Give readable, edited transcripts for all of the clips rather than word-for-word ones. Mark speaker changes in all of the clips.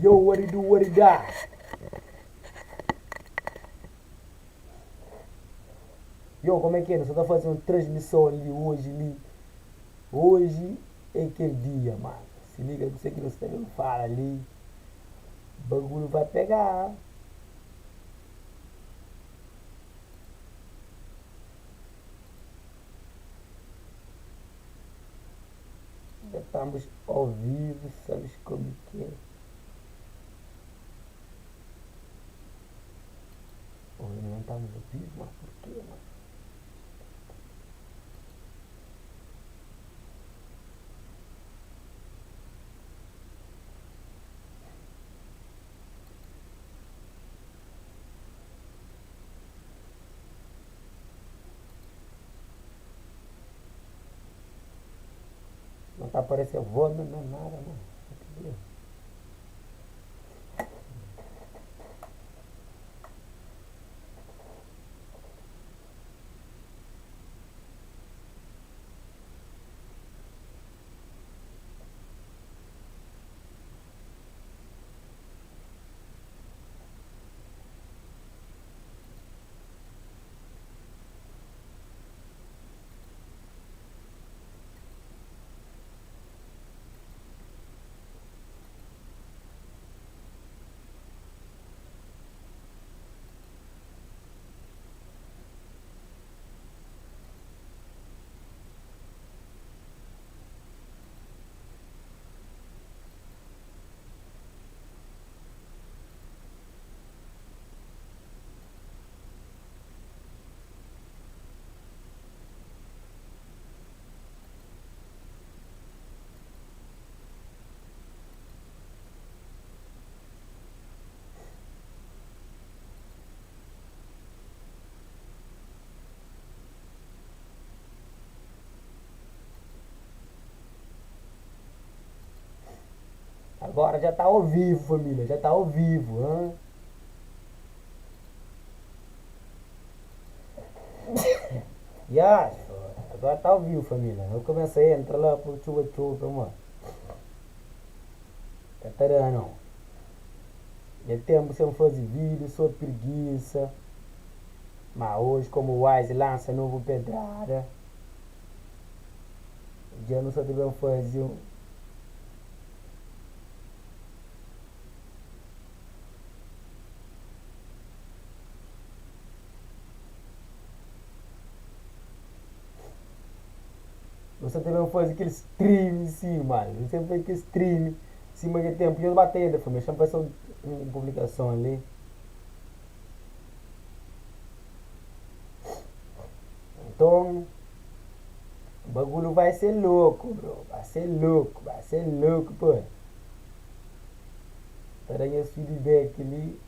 Speaker 1: Yo what it do what it da. Yo como é que é? Nós tá fazer uma transmissão ali hoje ali. Hoje é aquele dia, mano. Se liga que você que não está vendo fala ali. O bagulho vai pegar. Já estamos ao vivo, sabes como que é? Hoje não estamos ao vivo, mas por quê, mano? Não tá aparecendo voz, não, não, nada, mano. Agora já tá ao vivo, família. Já tá ao vivo. Hein? Yes, agora tá ao vivo, família. Eu comecei a entrar lá pro chuva chuva, mano. Tá dando. Já tempo sem fazer vídeo, sou preguiça. Mas hoje, como o Wise lança novo pedrada, já não só devemos fazer um. Você também faz aquele stream sim, mano. Você faz aquele stream. Sim, mas é tempo. Eu bati ainda, família. Deixa eu fazer uma publicação ali. Então, o bagulho vai ser louco, bro. Vai ser louco, vai ser louco, pô. Tá dando esse feedback ali.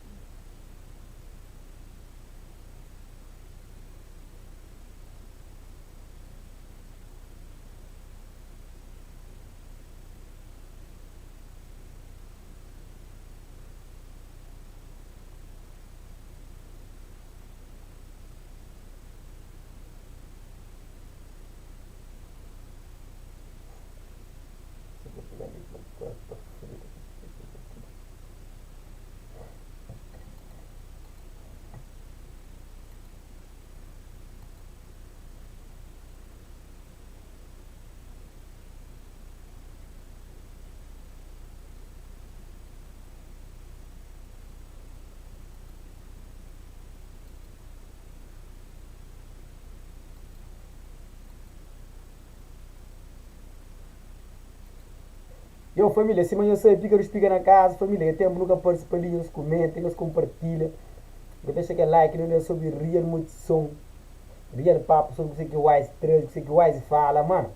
Speaker 1: Yo, família, se manhã sai, pica os pica na casa, família, é tempo nunca participa ali, nos comenta, nos compartilha. Deixa aquele like, não é sobre real muito som, real papo sobre o que o Wise traz, o que o Wise fala, mano.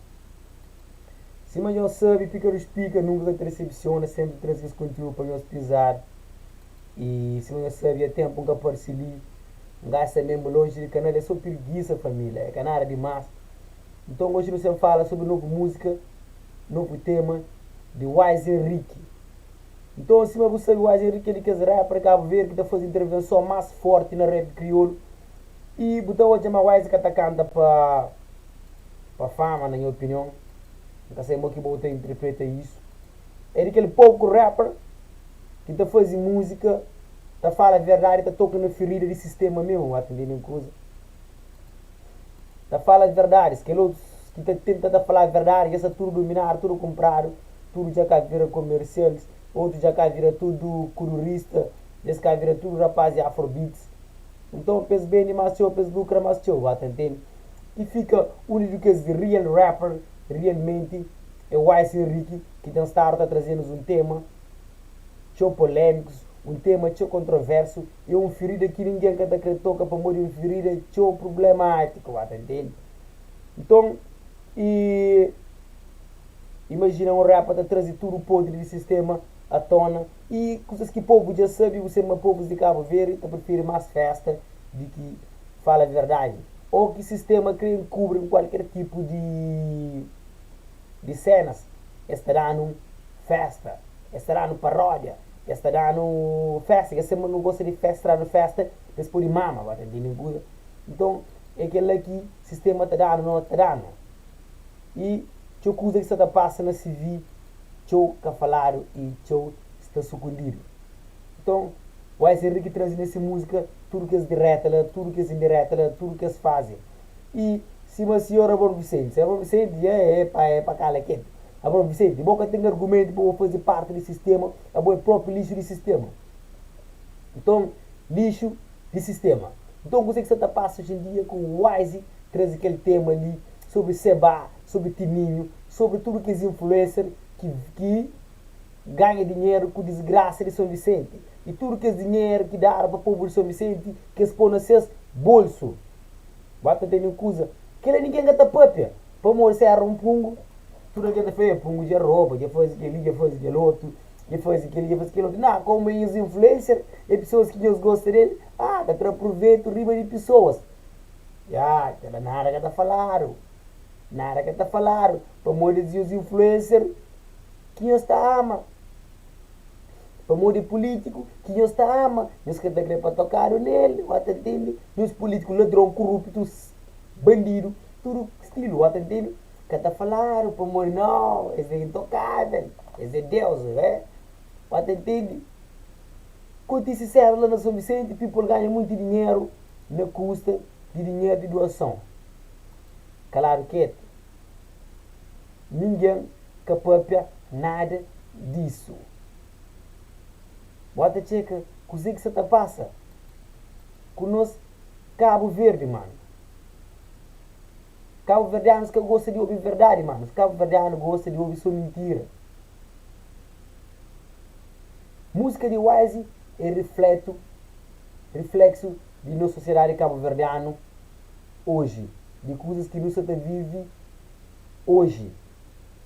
Speaker 1: Se manhã sabe, pica os pica, nunca te decepciona, sempre traz esse conteúdo para nós pisar. E se manhã sabe, é tempo nunca aparece ali, não gasta mesmo longe do canal, é só preguiça, família, é canal demais. Então hoje você fala sobre nova música, novo tema de Wise Henrique. Então, acima você sabe, o Wise Henrique ele quer rapper Cabo Verde que está fazendo intervenção mais forte na rap crioulo. E botou hoje uma Wise que está canta para para fama, na minha opinião. Não sei como que você interpreta isso. É daquele pouco rapper. Ki ta faze múzika, ta fala verdadi, ta toka na firida di sistema mesmu, ba ta ntende un kuza? Ta fala verdadis, kel otus ki ta tenta ta fala verdadi dja sta tudu duminadu, tudu kunpradu, tudu dja ka vira komersialis, otu dja ka vira tudu kudurista, dja es ka vira tudu rapaz di afrobeats. Nton pa es bende más txeu, pa es lukra más txeu, ba ta ntende? Ki fika undi di kes real rapper realmenti é Wise Henrique ki ten stadu ta traze-nos un tema txeu polémikus, un tema txeu kontroversu e un firida ki ningen ka ta kre toka pamodi un firida txeu prublemátiku, ba ta ntende? Nton, i imajina un rapper ta traze tudu podri di sistema a tona i kuzas ki povu dja sabe, bu sabe ma povus di Kabu Verdi ta prifiri más festa di ki fala verdadi o ki sistema kre nkubri un kualker tipu di di senas, es ta danu festa, es ta danu paródia, es ta danu festa, kes sima nu gosta di festa, ta danu festa pa es pode mama, ba ta ntende un kuza? Nton, é kel-la ki sistema ta danu, no ta danu. I txeu kuza ki sta ta pasa na CV, txeu ka faladu i txeu sta sukundidu. Nton, Wise Henrique traze na se múzika tudu kes direta la, tudu kes indireta la, tudu kes faze. I sima sinhor Abraão Vicente, senhor Abraão Vicente dja é pa é pa kala ketu. Abraão Vicente, bo ka ten argumentu pa bo faze parti di sistema, abo é propi lixu di sistema. Nton, lixu di sistema. Nton, kuzê ki sta ta pasa oji en dia ku Wise traze kel tema li sobri Seba, sobri Tininho, sobri tudu kes influencer ki ki ganha dinheru ku disgrasa di Son Visenti i tudu kes dinheru ki dadu pa povu di Son Visenti ki es po na ses bolsu. Ba ta tene un kuza, kel-la ningen ka ta pâpia, pamodi si éra un pungu, tudu algen ta fla, E, pungu dja roba, dja faze kel-li, dja faze kel otu, dja faze kel-li, dja faze kel otu. Nau, komu é nhos influencer, é pesoas ki nhos gosta del, ah, ta tra pruvetu riba di pesoas. Ya, kel-la nada ka ta faladu, nada ka ta faladu, pamodi es nhos influencer ki nhos ta ama. Pamodi pulítiku ki nhos ta ama, nhos ka ta kre pa tokadu nel, o ta ntende? Nhos pulítiku ladron, kuruptu, bandidu, tudu stilu, o ta ntende? Ka ta faladu pamodi nau, es é intokável, es é Deus, é? O ta ntende? Kontise séra la na Son Visenti, people ganha munti dinheru na kusta di dinheru di doason. Kaladu ketu. Ningen ka papia nada disu. Bo ta txeka kuze ki sa ta pasa ku nos Kabu Verdi mano. Kabu Verdianus ka gosta di obi verdadi mano. Kabu Verdianu gosta di obi so mintira. Musika di Wise é rifletu, riflexu di nos sosiedadi kabu-verdianu oji, di kuzas ki nu sa ta vivi oji.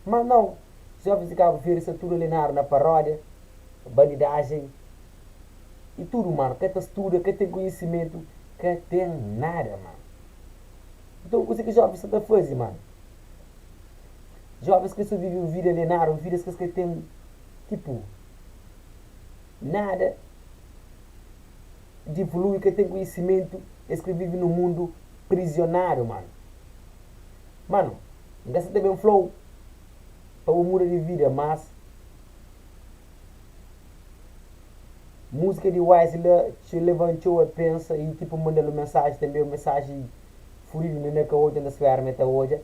Speaker 1: Má nau, jovens di Kabu Verdi sta tudu alenadu na paródia, bandidajen i tudu, manu. Ka ta studa, ka ten konhisimentu, ka ten nada, manu. Nton, kuzê ki jovens sta ta faze, manu? Jovens krê so vive un vida alenadu, un vida ki es ka ten, tipu, nada di evolui, ka ten konhisimentu, es krê vive nun mundu prizionadu, manu. Manu, N ka sa ta ben fla-u pa bu muda di vida, mas múzika di Wise la txeu leva-m txeu a pensa i tipu manda-l un mensaji tanbe, un mensaji furidu N inda ka odja, N ta spera ma el ta odja.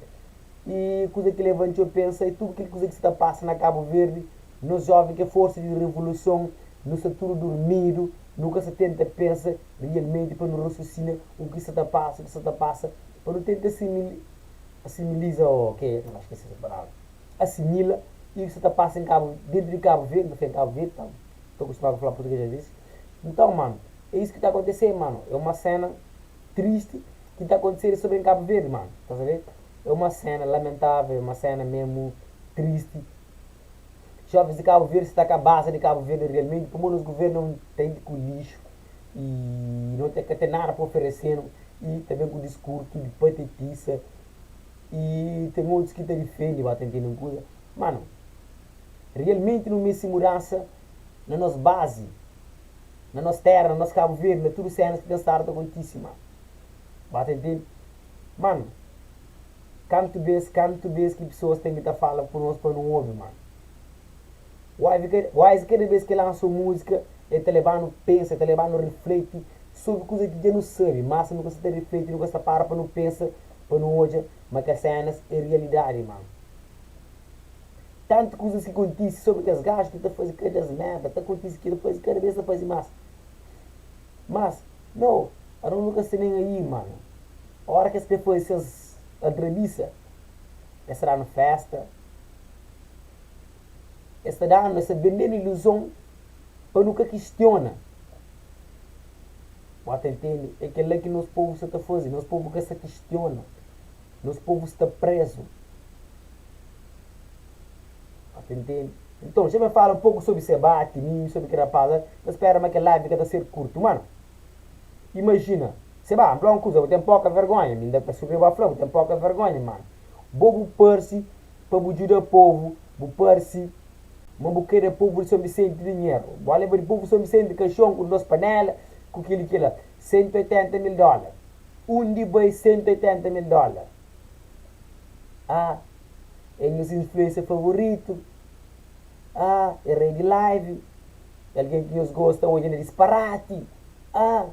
Speaker 1: I kuza ki leva-m txeu a pensa é tudu kel kuza ki sta ta pasa na Kabu Verdi, nos jóven ki é forsa di revoluson, nu sta tudu durmidu, nu ka sta tenta pensa rialmenti pa nu rasusina u ki sta ta pasa, u ki sta ta pasa, pa nu tenta asimiliza o ke, N skese esa palavra, asimila i ku sta ta pasa en Kabu, dentu di Kabu Verdi, N ta fla en Kabu Verdi, ta ta kustumadu fla purtuges as vezis. Nton, manu, é isu ki ta akontesê, manu, é uma sena tristi ki ta akontesê sobri en Kabu Verdi, manu, ta sabe? É uma sena lamentável, é uma sena mesmu tristi. Jovens di Kabu Verdi sta ka baza di Kabu Verdi realmenti, pamodi nos guvernu é un autêntiku lixu i no ka ten nada pa oferese-nu. I ta ben ku diskurtu di patetisa i ten otus ki ta difende ba ta ntende un kuza. Manu, realmenti nu meste mudansa na nos bazi, na nos tera, na nos Kabu Verdi, na tudu senas ki ten stadu ta kontise, manu. Ba ta ntende? Manu, kantu bes, kantu bes ki pesoas ten ki ta fala ku nos pa nu obi, manu? Wise kada bes ki el lansa un múzika el ta leba-nu pensa, el ta leba-nu rifleti sobri kuza ki dja nu sabe, mas nu ka sta ta rifleti, nu ka sta para pa nu pensa, pa nu odja ma kel sénas é rialidadi. Má tantu kuzas ki kontise sobri kes gaju ki ta faze kada es mérda, ta kontise ki ta faze kada bes ta faze más. Mas, no, anos nu ka sta nen aí, mano. Óra ki es krê faze ses altrabisa, es ta da-nu fésta, es ta da-nu, es ta bende-nu iluzon pa nu ka kistiona. Bo ta intende? É kel-la ki nos povu sta ta faze. Nos povu ka sta kistiona. Nos povu sta prézu. Bo ta intende? Nton, xa ben fala un poku sobri Sebá, Tininhu, sobri kel rapaz la. N ta spera ma kel live ka ta ser kurtu. Manu, imajina, Sebá, N fla un kuza, bu ten poka vergonha. Mi N da pa sufri bo fla, bu ten poka vergonha, manu. Bo bu parse pa bu djuda povu, bu parse ma bu kre da povu di Son Visenti dinheru. Bo leba di povu di Son Visenti kaxon ku dos panela, ku kel-li kel-la, 180 mil dólar. Undi bai 180 mil dólar? Ah, é nhos influencer favoritu. Ah, é rei di live. É algen ki nhos gosta odja na disparati. Ah,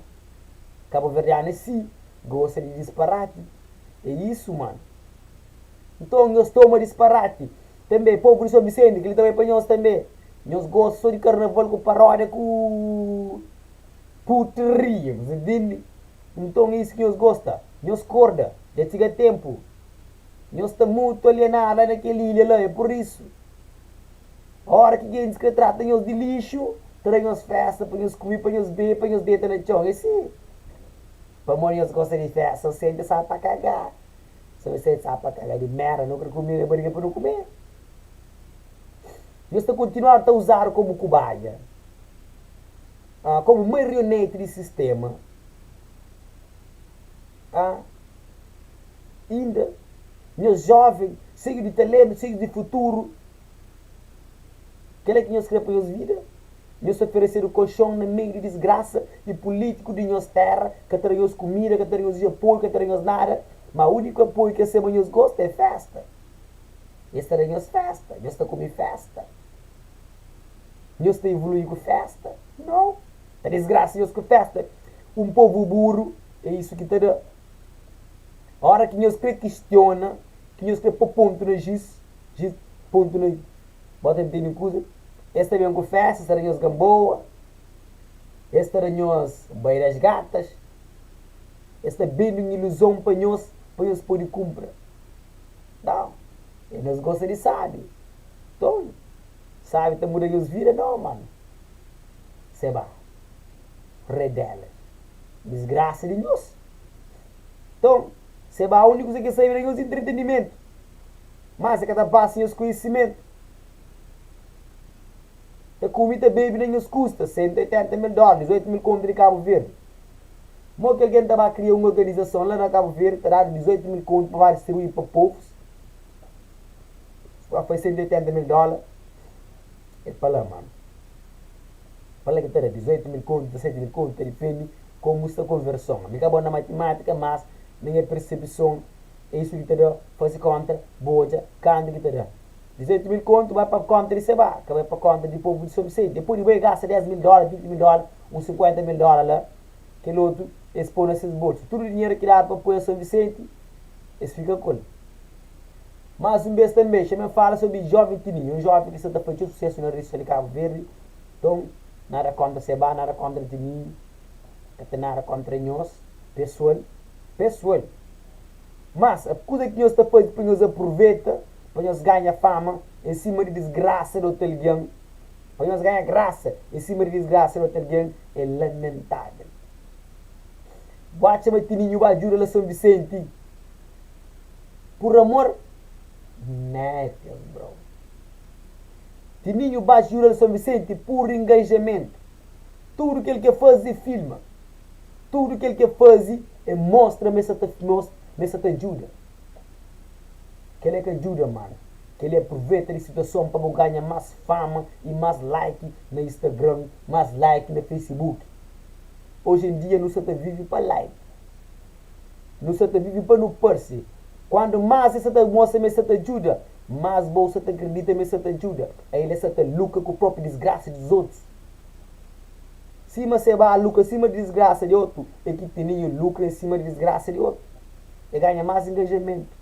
Speaker 1: kabuverdianu é si, gosta di disparati. É isu, manu. Nton, nhos toma disparati. Tanbe, povu di Son Visenti, kel-li ta bai pa nhos tanbe. Nhos gosta so di karnaval ku paródia ku putria, bu sa ntende? Nton, é isu ki nhos gosta. Nhos korda, dja txiga ténpu. Nhos sta mutu alienadu la na kel ilha la, é pur isu, óra ki gentis krê trata nhos di lixu, ta da nhos fésta pa nhos kume, pa nhos bebe, pa nhos deta na txon. É si. Pamodi nhos gosta di fésta, sente sa pa kaga. Sô sente sa pa kaga di merda, no krê kume na bariga pa no kume. Nhos ta kontinuadu ta uzadu komu kubaia, komu marioneti di sistema. Inda nhos jóven, xeiu di talentu, xeiu di futuru, kel-la ki nhos krê pa nhos vida? Nhos ta oferesedu koxon na meiu di disgrasa i pulítiku di nhos téra ka ta da nhos kumida, ka ta da nhos apoiu, ka ta da nhos nada. Má úniku apoiu ki es sema nhos gosta é fésta. Es ta da nhos fésta, nhos ta kume fésta. Nhos ta evolui ku fésta? Nau! Ta disgrasa nhos ku fésta. Un povu buru é isu ki ta da. Óra ki nhos krê kistiona, ki nhos krê pô pontu na jis, jis, pontu na i, bo ta ntende un kuza? Es ta ben ku fésta, es ta da nhos ganboa, es ta da nhos bai das gatas, es ta bende un iluzon pa nhos, pa nhos pode kunpra. Nau, e nhos gosta di sabi. Nton, sabi ta muda nhos vida? Nau, manu. Seba, rei delas. Disgrasa di nhos. Nton, Seba úniku kuza ki el sabe da nhos entretenimentu, má se ka ta pasa nhos konhisimentu. Ta kume i ta bebe na nhos kusta, 180 mil dóla, 18 mil kontu di Kabu Verdi. Mo ki algen ta ba kria un organizason la na Kabu Verdi, ta dadu 18 mil kontu pa ba distribui pa povus? Ba fai 180 mil dóla, el pa la, manu. Pa la ki ta da 18 mil kontu, 17 mil kontu, ta dipende komu sta konverson. Ami ka bon na matimátika, mas na nha persepson é isu ki ta da, faze konta, bu odja kantu ki ta da. 18 mil kontu bai pa konta di Seba, ka bai pa konta di povu di Son Visenti. Dipôs di bai gasta 10 mil dóla, 20 mil dóla, un 50 mil dóla la, kel otu es pô na ses bolsu. Tudu dinheru ki dadu pa apoia Son Visenti, es fika ku el. Más un bês tanbê, Xamé fala sobri Jóven Tininhu, un jóven ki sta ta faze txeu susésu na redi sosial di Kabu Verdi. Nton, nada kóntra Seba, nada kóntra Tininhu, ka ten nada kóntra nhos, pesoal, pesoal. Mas, kuza ki nhos ta faze pa nhos apruveta, pa nhos ganha fama en sima di disgrasa di otu algen, pa nhos ganha grasa en sima di disgrasa di otu algen, é lamentável. Bu atxa ma Tininhu ba djuda la Son Visenti pur amor? Népias, bro. Tininhu ba djuda la Son Visenti pur engajamentu. Tudu kel ki el faze é filma. Tudu kel ki el faze é mostra ma el sta ta ma el sta ta djuda. Kel-li é ka djuda, mano. Kel-li é apruveta di situason pa bu ganha más fama i más like na Instagram, más like na Facebook. Oji en dia nu sta ta vive pa like. Nu sta ta vive pa nu parse. Kuandu más el sta ta mostra ma el sta ta djuda, Mas bo sa ta kridita ma e sa ta djuda, ael e sa ta lukra ku propi disgrasa di otus. Sima Seba lukra sima di disgrasa di otu, e ki Tininhu lukra en sima di disgrasa di otu. E ganha mas engajamentu,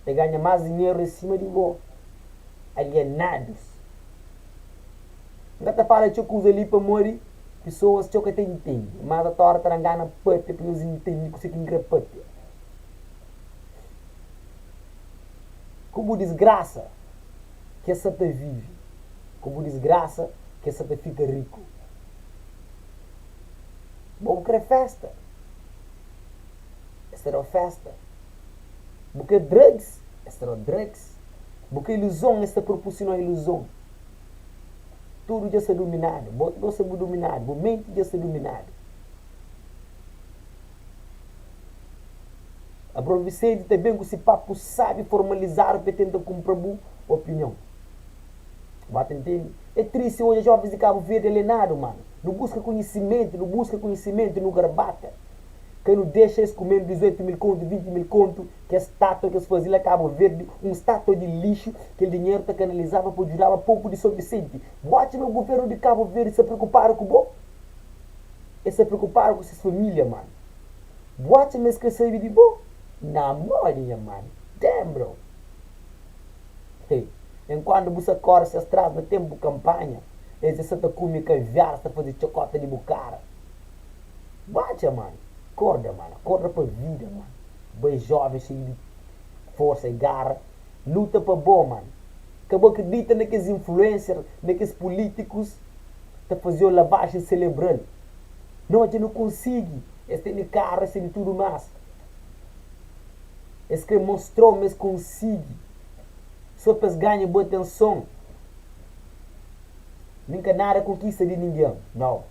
Speaker 1: e ganha mas dinheru en sima di bo. Alienadus. N ka ta fala txeu kuza li pamodi pesoas txeu ka ta intende, mas atóra ta da ngana papia pa nhos intende kuse ki N kre papia. Ku bu disgrasa ki es sa ta vive, ku bu disgrasa ki es sa ta fika riku. Bo bu kre festa, es ta da-u festa. Bu kre drugs, es ta da-u drugs. Bu kre iluzon, es ta proporsiona-u iluzon. Tudu dja sta duminadu, bo bo sta bu duminadu, bu menti dja sta duminadu. Abraão Vicente ta ben ku si papu sabi formalizadu pa e tenta kunpra bu opinion. Ba ta ntende? É tristi odja jovens di Kabu Verdi alienadu, mano. Nu buska kunhisimentu, nu buska kunhisimentu, nu garbata. Ka nu dexa es kumenu 18 mil kontu, 20 mil kontu, kes statua ki es faze la Kabu Verdi, un statua di lixu, kel dinheru ta kanalizaba pa djudaba povu di Son Visenti. Bu atxa ma guvernu di Kabu Verdi sta preokupadu ku bo? Es sta preokupadu ku ses familia, mano. Bu atxa ma es kre sabe di bo? Na modi nha mano? Damn bro! Hey, enkuandu bu sa kore ses tras na tempu kampanha, es dja sa ta kume kaviar, sa ta faze txokota di bu kara. Bu atxa mano? Korda mano, korda pa vida mano. Bai joven xeiu di forsa i gara, luta pa bo mano. Ka bu akredita na kes influencer, na kes pulitikus ta fazeu lavajen selebral. No dja nu konsigi, es tene karu, es tene tudu mas. Es kre mostrau ma es konsigi, so pa es ganha bu atenson. Nin ka nada konkista di ningen, nau.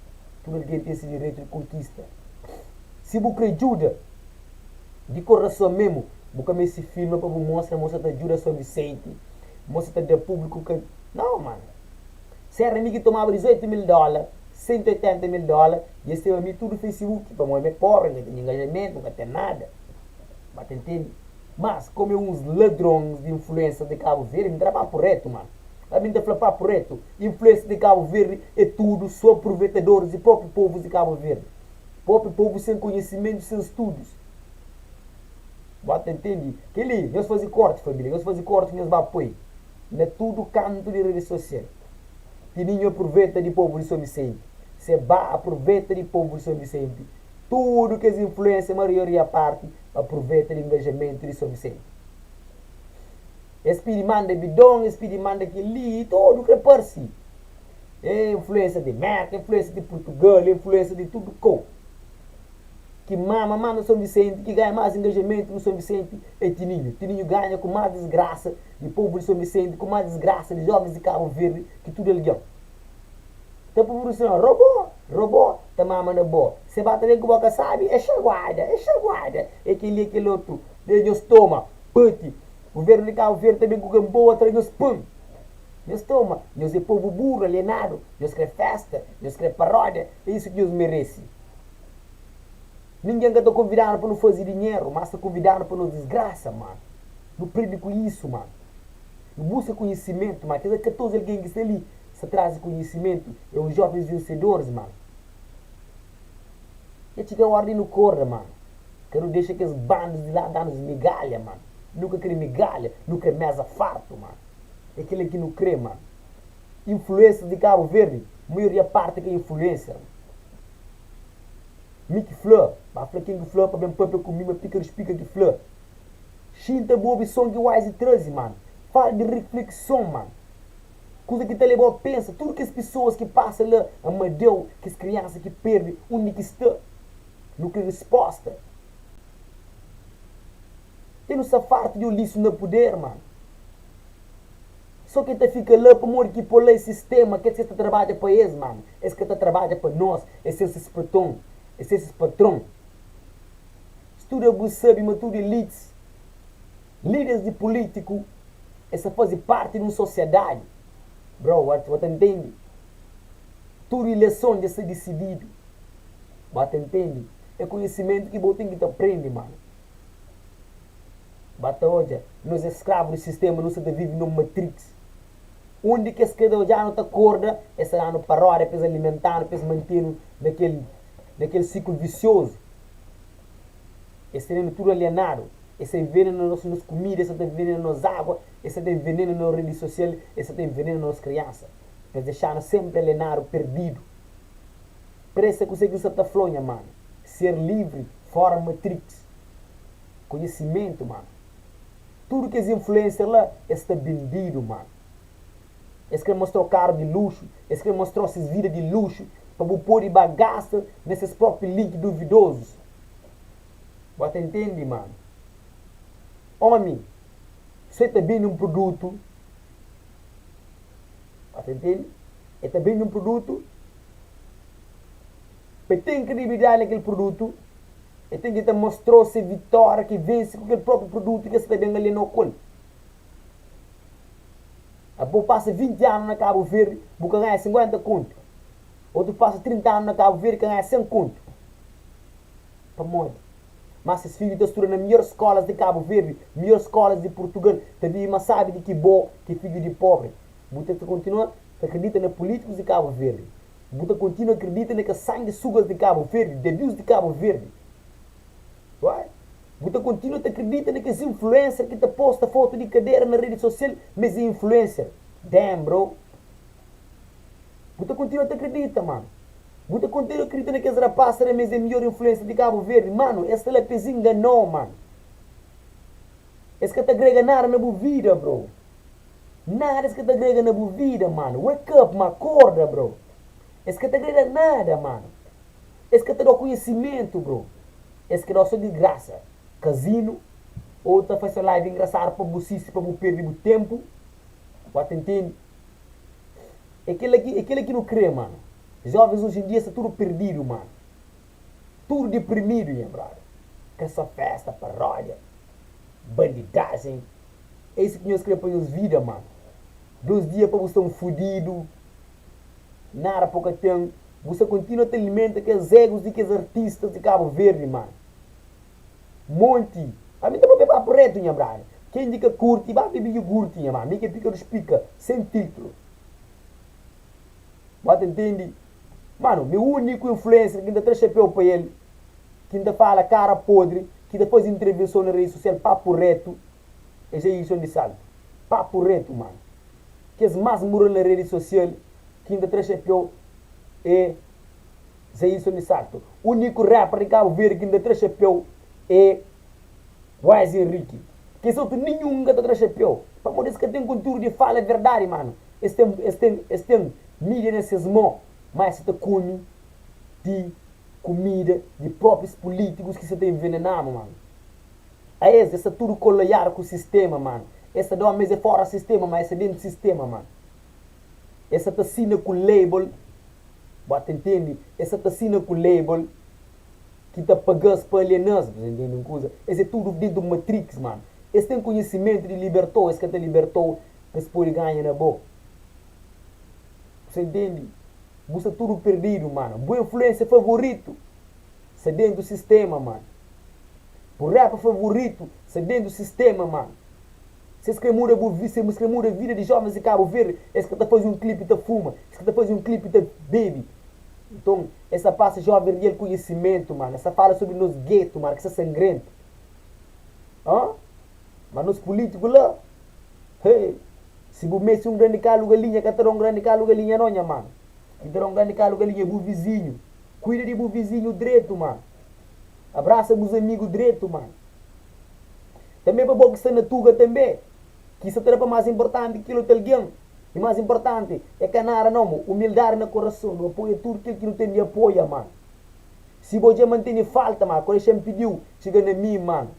Speaker 1: Tudu algen ten se direitu di konkista. Si bu kre djuda di korason memu, bu ka meste filma pa bu mostra ma bu sta ta djuda Son Visenti, ma bu sta ta da públiku ka. Nau, manu. Sera mi ki tomaba 18 mil dóla, 180 mil dóla, dja es tenba mi tudu Facebook, pamodi mi é póbri, N ka ten engajamentu, N ka ten nada. Ba ta intende? Mas, komu é uns ladrons di influênsas di Kabu Verdi, mi ta da papu retu, manu. Ami N ta fla papu retu, influênsas di Kabu Verdi é tudu so aproveitadoris di própi povus di Kabu Verdi. Própi povu sen konhisimentu, sen studus. Ba ta intende? Kel-li, nhos faze kórti, família, nhos faze kórti, nhos ba poi. Na tudu kantu di redi sosial. Tininhu apruveta di povu di Son Visenti. Seba apruveta di povu di Son Visenti. Tudu kes influensia, marioria parti, apruveta di ngajamentu di Son Visenti. Es pidi manda bidon, es pidi manda kel-li, tudu kre parse. E influensia di Merka, influensia di Purtugal, influensia di tudu kou. Ki mama manda Son Visenti, ki ganha mas ngajamentu na Son Visenti é Tininhu. Tininhu ganha ku mas disgrasa di povu di Son Visenti, ku mas disgrasa di jovens di Kabu Verdi ki tudu algen. Ta pruporsiona robô, robô ta mama na bo. Se ba ta ben ku bo ka sabi, é xaguada, é xaguada, é kel-li, é kel otu. De nhos toma, pati. Guvernu di Kabu Verdi ta ben ku Gamboa tra nhos pon. Nhos toma, nhos é povu buru, alienadu, nhos kre festa, nhos kre paródia, é isu ki nhos merese. Ningen ka ta konvidanu pa nu faze dinheru, mas ta konvidanu pa nos disgrasa, mano. Nu prende ku isu, mano. Nu buska konhisimentu, ma kes 14 algen ki sta li sta traze konhisimentu, é un jovens vensedoris, mano. Dja txiga ora di nu korda, mano. Ka nu dexa kes bandus di la da-nos migalha, mano. Nu ka kre migalha, nu kre meza fartu, mano. É kel-la ki nu kre, mano. Influências di Kabu Verdi, maioria parti ka influencer. Mi ki fla, ba fla ken ki fla pa ben papia ku mi ma pika di spika ki fla. Xinta bu obi son ki Wise trazi mano. Fala di riflekson mano. Kuza ki ta lebau pensa, tudu kes pisoas ki pasa la, Amadeu, kes kriansa ki perdi, undi ki sta? Nu kre risposta. Dja nu sta fartu di olisu na puder mano. So ke ta fika la pamodi ki po la es sistema kes ki sta trabadja pa es mano es ka ta trabadja pa nos es ten ses paton es ten ses patron studa bu sabi ma tudu elites liders di politiku es ta fazi parti di un sosiadadi bro what ta ntende tudu ileson dja sta disididu ba ta ntende é konhesimentu ki bo ten ki ta prende mano. Ba ta odja, nos é skravu di sistema, nu sa ta vive nun matrix. Undi ki es krê odja-nu ta korda, es ta da-nu paródia pa es alimenta-nu, pa es mante-nu na kel na kel siklu visiozu. Es tene-nu tudu alienadu, es ta envenena nos nos kumida, es sa ta envenena nos agua, es sa ta envenena nos redi sosial, es sa ta envenena nos kriansa, pa es dexa-nu senpri alienadu, perdidu. Presta kuzê ki N sa ta fla-u, nha manu. Ser livri fora matrix. Konhisimentu, manu. Tudu kes influencer la, es sta bendidu, manu. Es kre mostra-u karu di luxu, es kre mostra-u ses vida di luxu pa bu pode ba gasta na ses propi link duvidozus. Bu ta intende, manu? Omi, so e ta bende un produtu, bu ta intende? E ta bende un produtu, pa e ten kredibilidadi na kel produtu, e ten ki ta mostrou se vitória ki vense ku kel própi produtu ki es ta ben alienou ku el. Abo pasa 20 anu na Kabu Verdi, bu ka ganha 50 kontu. Otu pasa 30 anu na Kabu Verdi ka ganha 100 kontu. Pamodi? Má ses fidju ta studa na midjór skólas di Kabu Verdi, midjór skólas di Purtugal, ta vive más sábi di ki bo ki é fidju di póbri. Bu ta kontinua ta kridita na pulítikus di Kabu Verdi. Bu ta kontinua kridita na kes sangisugas di Kabu Verdi, debius di Kabu Verdi. Uai! Bu ta kontinua ta kridita na kes influencer ki ta posta fotu di kadera na redi sosial ma es é influencer. Damn bro! Bu ta kontinua ta kridita mano. Bu ta kontinua kridita na kes rapaz ta da ma es é midjor influencer di Kabu Verdi. Mano, es sta la pa es inganau mano. Es ka ta agrega nada na bu vida bro. Nada es ka ta agrega na bu vida mano. Wake up ma, akorda bro. Es ka ta agrega nada mano. Es ka ta dau konhesimentu bro. Es ka dau so di grasa. Kazinu ou ta fase live engrasadu pa bu sisti pa bu perdi bu tempu. Bu ta intende? É kela ki é kela ki nu kre mano. Jovens oji em dia sta tudu perdidu mano. Tudu deprimidu nha brother. Kre so festa, parodia, bandidajen. É isu ki nhos kre pa nhos vida mano. 2 dia pa bu sta un fudidu. Nada po ka ten. Bu sta kontinua ta alimenta kes egos di kes artistas di Cabo Verde mano. Monti. Ami ta papia papu retu nha brada. Ken di ka kurti ba bibi iogurti nha mano. Mi ke pika dus pika sen filtru. Bo ta intendi? Mano, mi uniku influencer ki N ta tra xapeu pa el, ki N ta fala kara podri, ki ta fazi intrevenson na redi sosial papu retu, é Jailson di Salto. Papu retu, mano. Kes mas mural na redi sosial ki N ta tra xapeu é Jailson di Salto. Uniku rapper di Kabu Verdi ki N ta tra xapeu é Wise Henrique. Kes otu ninhun N ka ta tra xapeu, pamodi es ka ten kontiudu di fala verdadi, mano. Es ten, es ten, es ten mídia na ses mô, má es sa ta kume di kumida di próprius pulítikus ki sa ta envenena-nu, mano. Aes, es sta tudu koloiadu ku sistéma, mano. Es ta da-u ma es é fóra sistéma, má es sta déntu sistéma, mano. Es sa ta sina ku label, bo ta intende? Es sa ta sina ku label ki ta paga-s pa aliena-s, bu ta intende un kuza? Es é tudu déntu matrix, mano. Es ten konhisimentu di liberta-u, es ka ta liberta-u pa es pode ganha na bo. Bu sa intende? Bu sta tudu perdidu, mano. Bu influensia favoritu sta déntu sistéma, mano. Bu rapper favoritu sta dentu sistema mano. Si es kre muda bu si es kre muda vida di jovens di Cabo Verde es ka ta fazi un clipe ta fuma, es ka ta fazi un clipe ta bebi. Nton es ta pasa joven real conhecimento mano, es ta fala sobre nos gueto mano ki sta sangrento. Hã? Ma nos politico la hei si bu meste un grandi kalu galinha ka ta da un grandi kalu galinha no nha mano. Ki ta da un grandi kalu galinha é bu vizinho. Kuida di bu vizinho dretu mano. Abrasa bus amigu dretu mano. Tanbe pa bo ki sta na tuga tanbe ki sa ta da pa mas inportanti ki kel otu algen i mas inportanti e ka nada no mo umildadi na korason nu apoia tudu kel ki nu ten di apoia mano si bo dja mantene falta ma ko dexa-m pidiu txiga na mi mano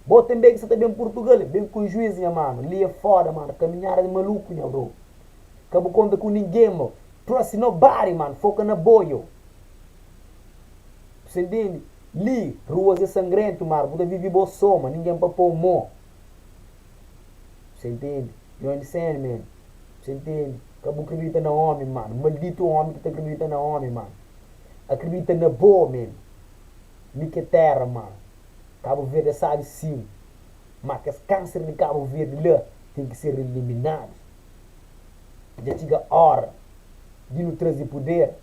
Speaker 1: bo tanbe ki sa ta ben purtugal ben ku juiz nha mano li e foda mano kaminhada di maluku nha bro ka bu konta ku ningen mo trust nobody mano foka na bo yo. Bu sa intende? Li, ruas é sangrentu, mar bu ta vive bo so, ma ningen pa pou mo. Bu sa intende? You understand, man? Bu sa intende? Ka bu kridita na omi, manu. Malditu omi ki ta kridita na omi, manu. Akridita na bo, man. Li ki é tera, manu. Kabu Verdi é sabi sim. Ma kes kanser di Kabu Verdi la ten ki ser eliminadus. Dja txiga ora di nu traze puder.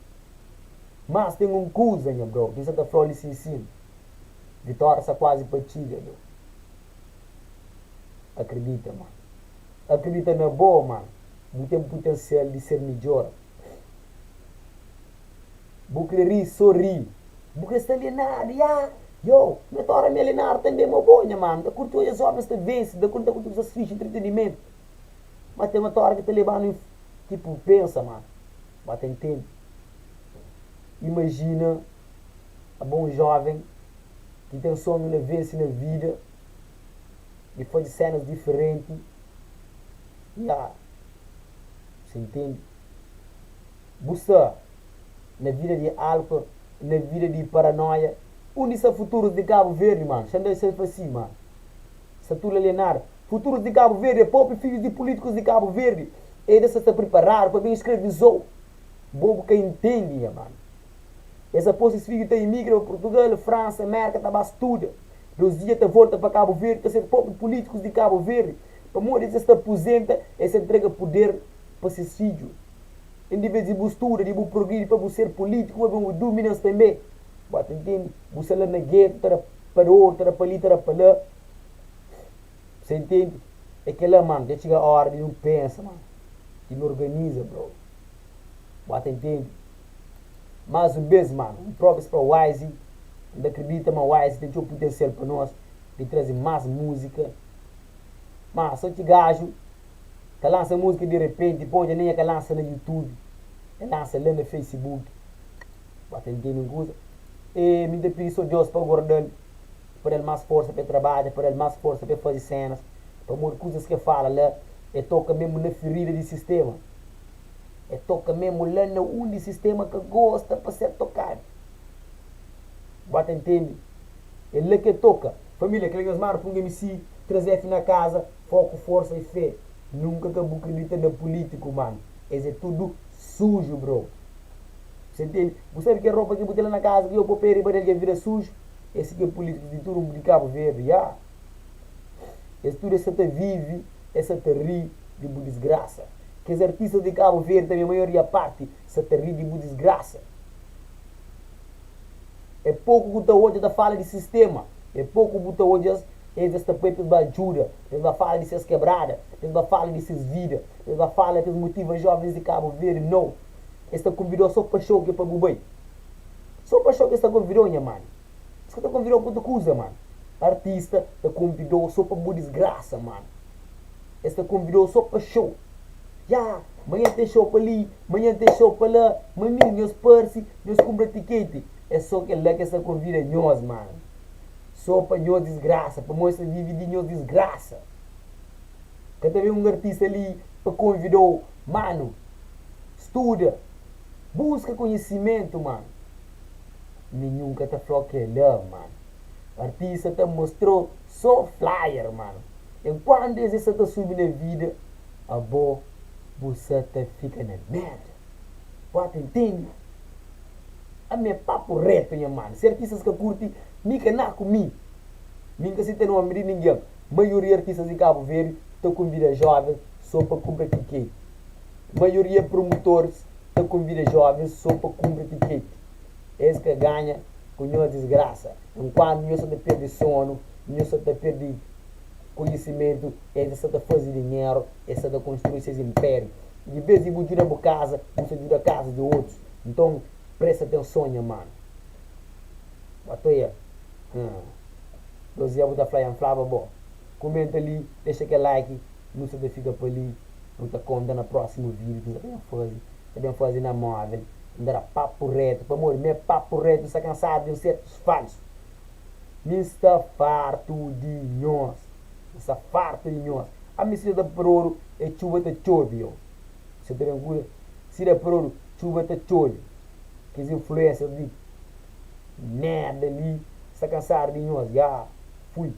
Speaker 1: Mas ten un kuza, nha bro, ki N sa ta fla-u li sin sin, vitória sta kuazi pa txiga, bro. Akredita, man. Akredita na bo, man. Bu ten putensial di ser midjor. Bu kre ri, so ri. Bu kre sta alienadu, ya! Yo, mi ta ora mi alienadu tanbe, ma bo, nha manu, ta kurti odja jovens ta vense, ta kurti kuzas fixi, entretenimentu. Ma ten otu ora ki ta leba-nu tipo pensa, manu, ba ta intende. Imajina abo un joven ki ten sonhu na vense na vida, di faze senas diferenti, ya, sa intende? Bu sta na vida di alfa, na vida di paranoia, undi sta futurus di Kabu Verdi, manu? Xa N da xa fla si, manu, sta tudu alienadu. Futurus di Kabu Verdi é propi fidjus di pulitikus di Kabu Verdi, e da sa sta priparadu pa ben skravizou. Bo bu ka intendi, nha manu. Es apos ses fidju ta imigra pa Purtugal, Fransa, Merka ta ba studa. Dos dia ta volta pa Kabu Verdi ta ser propi pulitikus di Kabu Verdi. Pamodi es ta apuzenta, es ta ntrega puder pa ses fidju. En di vez di bu studa, di bu progridi pa bu ser pulitiku, pa ben bu dumina-s tanbe. Bo ta intendi? Bu sta la na getu ta da pa oru, ta da pa li, ta da pa la. Sa intende? É kela mano, dja txiga ora di nu pensa mano, di nu organiza bro. Bo ta intende? Mas un bes mano, un props pa Wise, N ta kridita ma Wise ten txeu putensial pa nos di traze mas múzika. Ma so ki gaju ta lansa múzika di repenti, pô dja nen e ka lansa na YouTube, e lansa la na Facebook. Bo ta intende un kuza? E mi ta pidi so Deus pa guarda-l. Pa da-l más forsa pa e trabadja, pa da-l más forsa pa e faze sénas, pamodi kuzas ki e fala la, e toka mésmu na firida di sistéma, e toka mésmu la na undi sistéma ka gosta pa ser tokadu. Ba ta intende? É la ki e toka. Família, kel-la nhos manda pa un MC, 3F na kaza, foku, forsa i fé. Nunka ka bu kridita na pulítiku, manu. Es é tudu suju, bro. Bu ta intende? Bu sabe kel ropa ki bu ten la na kaza ki yo pô pé riba del ki el vira suju? Es ki é pulítikus di tudu di Kabu Verdi, ya. Es tudu es sa ta vivi, es sa ta ri di bu disgrasa. Kes artistas di Kabu Verdi tanbe, maioria parti, sa ta ri di bu disgrasa. É poku ku ta odja ta fala di sistema, é poku bu ta odja-s es es ta poi pa es ba djuda, pa es ba fala di ses kebrada, pa es ba fala di ses vida, pa es ba fala pa es motiva jovens di Kabu Verdi. Nau, es ta konvidau so pa xou ki é pa bu bai. So pa xou ki es ta konvidau nha mano. Es ka ta konvidau pa otu kuza mano. Artista ta konvidau so pa bu disgrasa mano. Es ta konvidau so pa xou. Ya, manhan ten xou pa li, manhan ten xou pa la, ma mi, nhos parse, nhos kunpra tiketi. É so kel-la ki es ta konvida nhos mano. So pa nhos disgrasa, pamodi es ta vive di nhos disgrasa. Ka ta ben un artista li pa konvidau mano. Studa. Buska konhisimentu mano. Ninhun ka ta fla-u kel-la mano. Artista ta mostra-u so flyer mano. Enkuantu es sa ta subi na vida, abo bu sa ta fika na merda. Bu ata intende? Ami é papu retu nha mano. Si artistas ka kurti, mi ka na ku mi. Mi N ka sita nomi di ningen. Maioria artistas di Kabu Verdi ta konvida jovens so pa kunpra tiketi. Maioria promotores ta konvida jovens so pa kunpra tiketi. Es ka ganha ku nhos disgrasa. Enkuantu nhos sa ta perde sonu, nhos sa ta perde konhisimentu, es sa ta faze dinheru, es sa ta konstrui ses inpériu. Di bes di bu djuda bu kaza, bu sa djuda kaza di otus. Nton, presta atenson nha manu. Batoia, hum. Dos dia bu ta fla, N flaba bo. Kumenta li, dexa kel like. Nu sa ta fika pa li, nu ta konta na prósimu vídiu ki N sa ta ben faze. Ta ben faze na móvel. N ta da papu rétu, pamodi mi é papu rétu, N sta kansadu di un sertus falsu. Mi N sta fartu di nhos. N sta fartu di nhos. Ami si da parodu, é txuba ta txobe, yo. Sa ta ben kuza? Si da parodu, txuba ta txobe. Kes influencers di merda li, sta kansadu di nhos. Ya, fui.